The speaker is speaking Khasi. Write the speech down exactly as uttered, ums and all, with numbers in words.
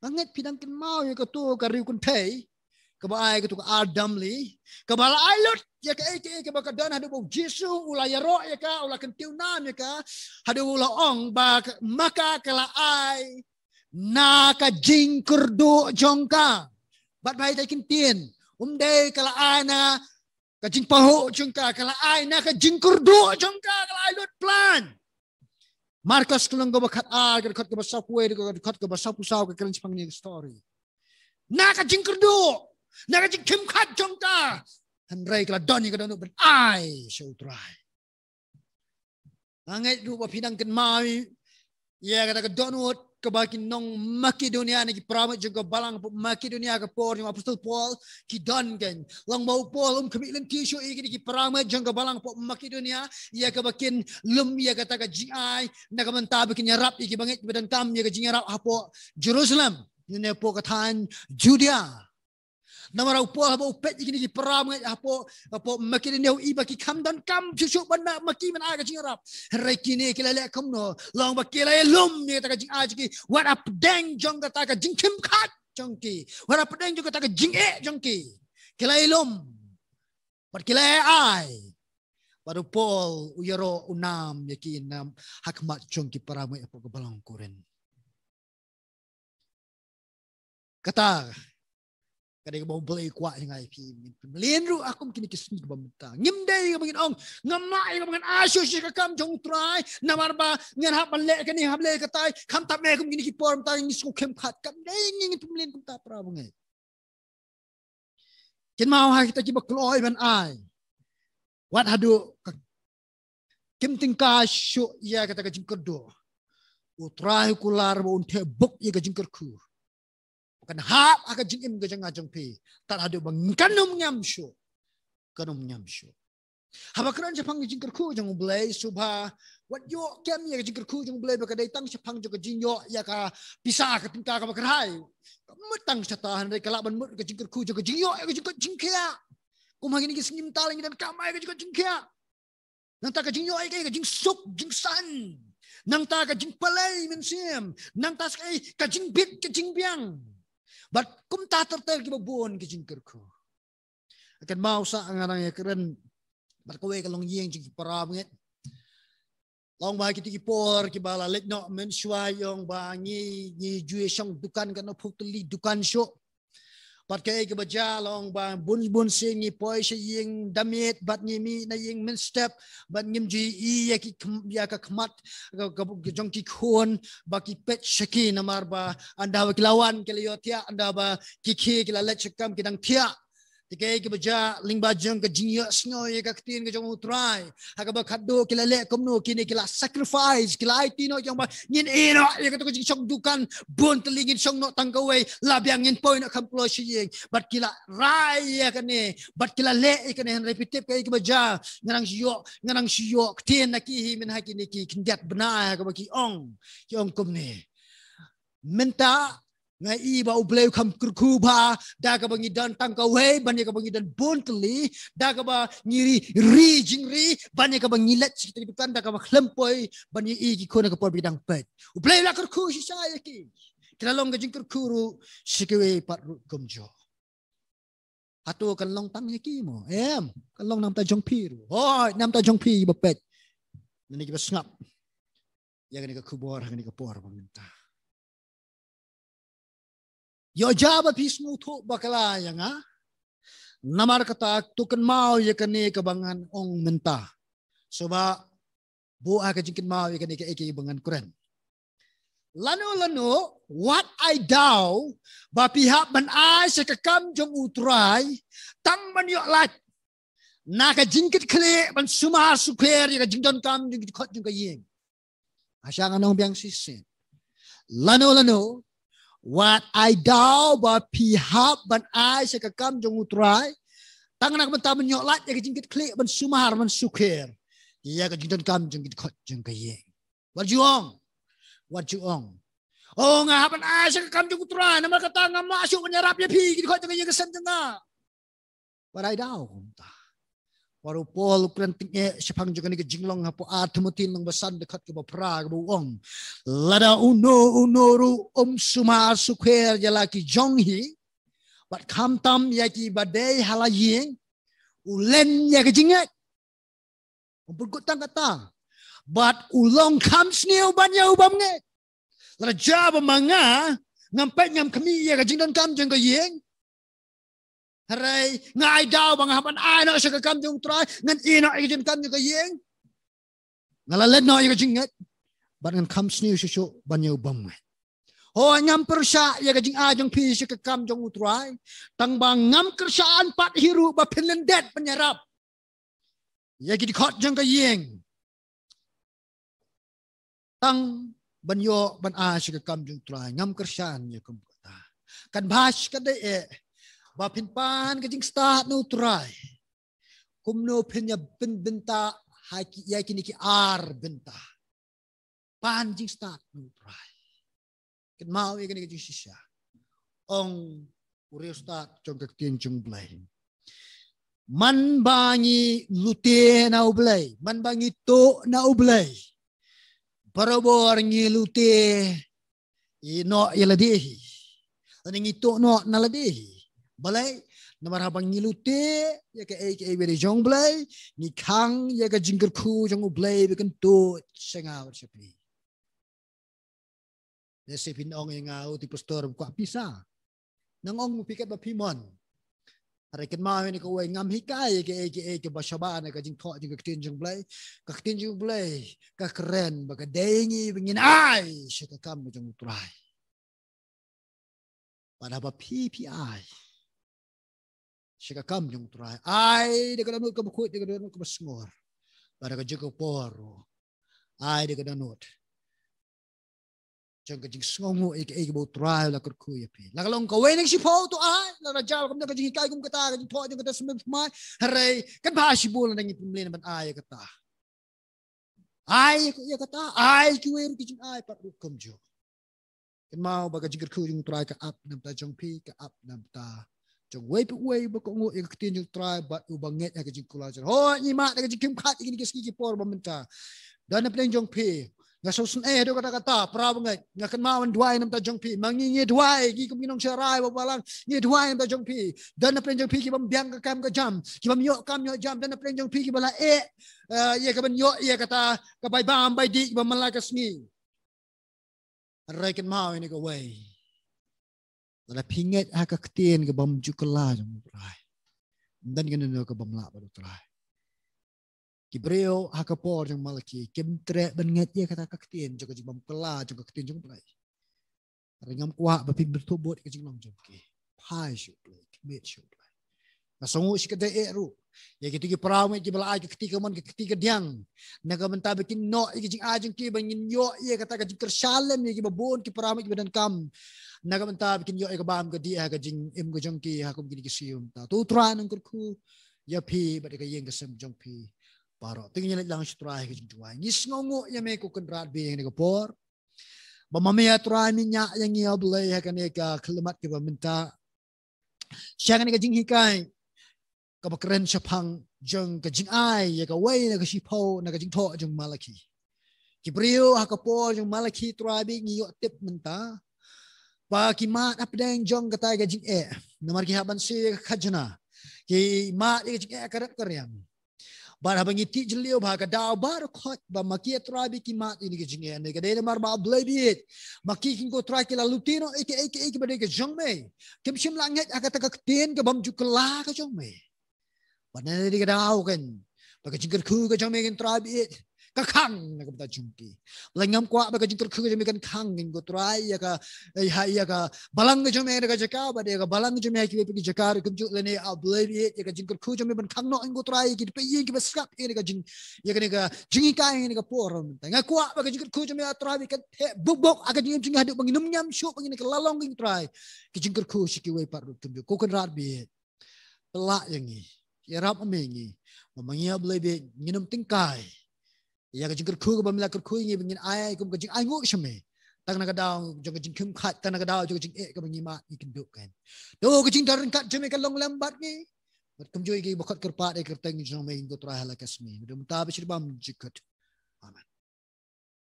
Nga ngeit phi dang kynmaw ïa kato ka riewkynthei kaba ai kato ka Ar Damli, kaba la ai lut ïa kaei kaei kaba ka don, haduh ba u Jisu u la ïaroh ïa ka, u la kyntiew nam ïa ka, haduh ba u la ong ba ka, ma ka ka la ai na ka jingkyrduh jong ka. Bad ba ïa ka ktien, ym dei ka la ai na ka jingpahuh jong ka, ka la ai na ka jingkyrduh jong ka, ka la ai lut plan. Markos ka lynnong kaba khatar, ka dkhot kaba sawphew wei, ka dkhot kaba sawphew saw, ka kren shaphang ïa ka story. Na ka jingkyrduh, na ka jingkhim khat jong ka, hynrei ka la don ïa ka dohnud ban ai sha U Trai. Nga ngeit ruh ba phi dang kynmaw ïa kata ka dohnud kaba ki nong Makedonia ne ki para met jong ka balang hapoh Makedonia ka por jong u Apostol Paul ki don, kan. Long ba u Paul um khmih lynti shuh ïa kine ki para met jong ka balang hapoh Makedonia ïa kaba kin lum ïa kata ka jingai, na ka bynta ba kin ïarap ïa kiba ngeit ba donkam ïa ka jingïarap hapoh Jerusalem ne hapoh ka thaiñ Judea. Namar u Paul haba u peit ïa kine ki para met hapoh, hapoh Makedonia, u i ba ki kham donkam shuh shuh ban ma, ma ki ban ai ka jingïarap. Hynrei kine ki la leh kumno? Long ba ki la ïalum ïa kata ka jingai jong ki, wat hapdeng jong kata ka jingkhim khat jong ki, wat hapdeng jong kata ka jingeh jong ki, ki la ïalum bad ki la ai. Bad u Paul u ïaroh, u nam ïa ki nam ha khmat jong ki para met hapoh ka balang Korinth. Kata ka dei kaba U Blei u kwah ïa nga ïa phi. Ngin pynmlien ruh ha kum kine ki sngi kiba mynta. Ngim dei kaba ngin ong, ngam lah ïa kaba ngan ai shuh shuh sha ka kam jong U Trai, namar ba ngan hap ban leh kane, hap leh katai. Khamtam eh kum kine ki por mynta ngi sngewkhim khat. Kam dei, ngin pynmlien kumta, para bangeit. Kynmaw ha kita kiba kloi ban ai, wat haduh ka kim tyngka shuh ïa kata ka jingkyrduh, U Trai u kular ba un theh buk ïa ka jingkyrkhu. Kan hap ha ka jingim ka jong nga jong phi, tad haduh ba kan ym ñiam shuh. Kan ym ñiam shuh. Haba kren shaphang ka jingkyrkhu jong U Blei, sngewbha wat ïoh kem ïa ka jingkyrkhu jong U Blei ba ka dei tang shaphang jong ka jingïoh ïa ka pisa, ka tyngka kaba kyrhai. Kam mut tang shata, hynrei ka lah ban mut ka jingkyrkhu jong ka jingïoh ïa ka jingkoit jingkhiah. Kum ha kine ki sngi mynta la ngi donkam ïa ka jingkoit jingkhiah. Nangta ka jingïoh ïa ka jingsuk jingsan, nangta ka jingpalei mynsiem, nangta sa ka jingbit ka jingbiang. Bad kumta ter ter kiba bun ki jingkyrkhu. Kan mau sa nga nang ïa kren bad kawei ka longïing jong ki para bangeit. Long ba kiti ki por kiba la leit noh mynshuwa, ong ba ngi, ngi ju ïa shong dukan, katno phew tylli dukan shuh. Bad kaei kaba jia long ba bun bun sien ngi poi sha ïing da miet bad ngi mih na ïing mynstep bad ngim ju ïohi ïa ki khm-, ïa ka khmat ka, ka, ka jong ki khun ba ki peit sha ki, namar ba ynda ba ki la wan ki la ïohthiah, ynda ba ki khie ki la leit sha kam ki dang thiah. Te kaei kaba jia lyngba jong ka jingïohsngew ïa ka ktien ka jong U Trai, ha kaba khadduh ki la leh kumno? Kine ki la sacrifice, ki la aiti noh, ki ong ba ngin ïeh noh ïa kato ka jingshong dukan bun tylli, ngin shong noh tang kawei, la biang ngin poi noh kham kloi sha ïing. Bad ki la rai ïa kane, bad ki la leh ïa kane. Hynrei phi tip kaei kaba jia? Nga nang shu ïoh, nga nang shu ïoh ktien na ki hi mynta ha kine ki khyndiat bnai ha kaba ki ong, ki ong kumne: Mynta nga i ba U Blei u kham kyrkhu bha da kaba ngi don tang kawei ban ïa kaba ngi don bun tylli, da kaba ngi ri, ri jingri ban ïa kaba ngi leit sha kita ki dukan, da kaba khlem poi ban ïa i ki khun ha ka por ba ki dang peit. U Blei u la kyrkhu shisha ïa ki. Ki la long ka jingkyrkhu ruh sha kiwei pat ruh kumjuh. Hato kan long tang ïa ki mo? Em, kan long na ka bynta jong phi ruh. Hooid, na ka bynta jong phi ba peit, na kine kiba sngap ïa kane ka khubor ha kane ka por ba mynta. Ïoh jia ba phi sngewthuh bakla ïa nga. Namar kata to kynmaw ïa kane kaba ngan ong mynta. Sngewbha buh ha ka jingkynmaw ïa kane kaei kaei ba ngan kren. Lano lano, wat ai daw ba phi hap ban ai sha ka kam jong U Trai tang ban ïoh lait na ka jingkitkhlieh ban sumar sukher ïa ka jingdonkam jong ki dkhot jong ka ïing. Nga shah ngan ong biang shisien. Lano lano, wat ai daw ba phi hap ban ai sha ka kam jong U Trai tang na ka bynta ban ïoh lait ïa ka jingkitkhlieh ban sumar ban sukher ïa ka jingdonkam jong ki dkhot jong ka ïing. Wat ju ong, wat ju ong, "Oh, nga hap ban ai sha ka kam jong U Trai, namar kata ngam lah shuh ban ïarap ïa phi, ki dkhot jong ka ïing ka sem jong nga." Wat ai daw kumta. Waru Paul u kren tyngeh shaphang jong kane ka jinglong hapoh ar Timothi lynnong ba san dkhot kaba phra kaba u ong, lada uno uno ruh um sumar sukher ïa la ki jong hi, bad khamtam ïa kiba dei ha la ïing, u len ïa ka jingngeit. Um pynkut tang kata, bad u long kham sniew ban ïa u bymngeit. Lada jia ba ma nga ngam peit ngam khmih ïa ka jingdonkam jong ka ïing, hynrei nga ai daw ba nga hap ban ai noh sha ka kam jong U Trai, ngan ïeh noh ïa ka jingdonkam jong ka ïing, nga la len noh ïa ka jingngeit, bad ngan kham sniew shuh shuh ban ïa u bymngeit. Hooid, ngam pyrshah ïa ka jingai jong phi sha ka kam jong U Trai, tang ba ngam kyrshan pat hi ruh ba phin lyndet ban ïarap ïa ki dkhot jong ka ïing, tang ban ïoh ban ai sha ka kam jong U Trai. Ngam kyrshan ïa kum kata. Kan bha shikatdei eh ba phin pan ka jingstad na U Trai. Kumno phin ïa pynbynta ha ki, ïa kine ki ar bynta? Pan jingstad na U Trai. Kynmaw ïa kane ka jingshisha. Ong u riewstad jong ka ktien jong U Blei, man ba ngi lute na U Blei, man ba ngi tuh na U Blei, barabor ngi lute ïa noh ïa lade hi, lane ngi tuh noh na lade hi. Balei? Namar haba ngi lute ïa kaei kaei ba dei jong U Blei, ngi khang ïa ka jingkyrkhu jong U Blei ba kan tuh sha nga bad sha phi. Lehse phin ong ïa nga, u, te pastor, kwah pisa. Nang ong phi katba phi mon. Hynrei kynmaw ïa kane kawei, ngam hikai ïa kaei kaei kaba shabar na ka jingthoh jong ka ktien jong U Blei. Ka ktien jong U Blei ka kren ba ka dei ngi ba ngin ai sha ka kam jong U Trai. Bad haba phi, phi ai sha ka kam jong U Trai, ai da ka dohnud kaba khuid, da ka dohnud kaba sngewbha, bad da ka jingkyrpad ruh, ai da ka dohnud jong ka jingsngewnguh ïa kaei kaba U Trai u la kyrkhu ïa phi. La ka long kawei na ki shiphew, to ai. Lada jia kumta ka jinghikai kum kata, ka jingthoh jong kata, sngewbha phi ai. Hynrei kan bha shibun lada ngi pynmlien ban ai ïa kata. Ai ïa kata, ai kiwei ruh ki jingai pat ruh kumjuh. Kynmaw ba ka jingkyrkhu jong U Trai ka ap na bynta jong phi, ka ap na bynta jong uwei pa uwei uba kohnguh ïa ka ktien jong U Trai bad uba ngeit ïa ka jingkular jong U Trai. Hooid, ngi mad da ka jingkhim khat ïa kine ki sngi ki por ba mynta. Don napdeng jong phi, nga sngewsynei haduh katta katta, para bangeit, nga kynmaw ban duwai na bynta jong phi. Ma ngi ngi duwai, ngi kum ki nongsharai ba balang, ngi duwai na bynta jong phi. Don napdeng jong phi ki bym biang ka kam ka jam, ki bym ïoh kam ïoh jam, don napdeng jong phi kiba la eh, eh, ïa ka ban ïoh ïa kata ka bai bam bai dih kiba man la ka sngi. Hynrei kynmaw ïa kane kawei, lada phi ngeit ha ka ktien ka bym ju kylla jong U Trai, ym don kano kano ka bym lah bad U Trai. Ki briew ha ka por jong Malaki kim treh ban ngeit ïa kata ka ktien jong ka jingbym kylla jong ka ktien jong U Blei. Hynrei ngam kwah ba phin pynthut bud ïa ka jinglong jong ki. Phai sha U Blei, khmih sha U Blei. Nga sngewnguh shikatdei eh ruh ïa kito ki para bangeit kiba la ai ka kti kamon, ka kti kadiang, na ka bynta ba kin noh ïa ka jingai jong ki, ba ngin ïoh ïa kata ka jingkyrshan lem ïa kiba bun ki para bangeit kiba donkam, na ka bynta ba kin ïoh ïa ka bam ka dih ha ka jingim ka jong ki ha kum kine ki sngi mynta. To U Trai un kyrkhu ïa phi bad ïa ka ïing ka sem jong phi baroh. To ngin ïa leit lang sha U Trai ha ka jingduwai. Ngi sngewnguh ïa me, ko Kynrad ba ïeit, ïa kane ka por ba ma me, A Trai, me ñiah ïa ngi, A Blei, ha kane ka khyllipmat kaba mynta, sha kane ka jinghikai kaba kren shaphang jong ka jingai ïa kawei na ka shiphew na ka jingthoh jong Malaki. Ki briew ha ka por jong Malaki, Trai, ba ngi ïoh tip mynta ba ki mad hapdeng jong kata ka jingeh, namar ki hap ban shim ïa ka khajna, ki mad ïa ka jingeh ka rep ka riang. Bad haba ngi tip jylliew ba ha ka daw baroh khoit ba ma ki, A Trai, ba ki mad ïa kane ka jingeh, ne ka dei namar ba, A Blei ba ïeit, ma ki, ko Trai, ki la lute noh ïa kaei kaei kaba dei ka jong me. Kim shym la ngeit ha kata ka ktien ka bym ju kylla ka jong me. Bad na kane ka daw kan, ba ka jingkyrkhu ka jong me, ko Trai ba ïeit, ka khang na ka bynta jong ki. Balei ngam kwah ba ka jingkyrkhu ka jong me kan khang, ko Trai, ïa ka, ïa, ïa ka balang ka jong me na ka jaka, bad ïa ka balang ka jong me ha kiwei pat ki jaka ruh kumjuh, lane, A Blei ba ïeit, ïa ka jingkyrkhu jong me ban khang noh, ko Trai, ïa ki dpei ïing kiba sngap ïa kane ka jing, ïa kane ka jinghikai ha kane ka por mynta. Nga kwah ba ka jingkyrkhu jong me, A Trai, ba kan theh buk buk ha ka jingim jong ngi haduh ba ngin ym ñiam shuh ba ngin ïa kylla long, ko Trai, ka jingkyrkhu sha kiwei pat ruh kumjuh. Ko Kynrad ba ïeit, pynlah ïa ngi, ïarap ïa ngi, ba ma ngi, A Blei ba ïeit, ngin ym tyngkai ïa ka jingkyrkhu kaba me la kyrkhu ïa ngi ba ngin ai kum ka jingainguh sha me, tang na ka daw jong ka jingkhim khat, tang na ka daw jong ka jingeh kaba ngi mad ngi kynduh kan. To ka jingdon ryngkat jong me kan long lem bad ngi. Bad kumjuh ïa ki ba khot kyrpad ïa ka kyrteng jong me, ko Trai, ha la ka sngi. Bad mynta bad shibun jingkut. Amen.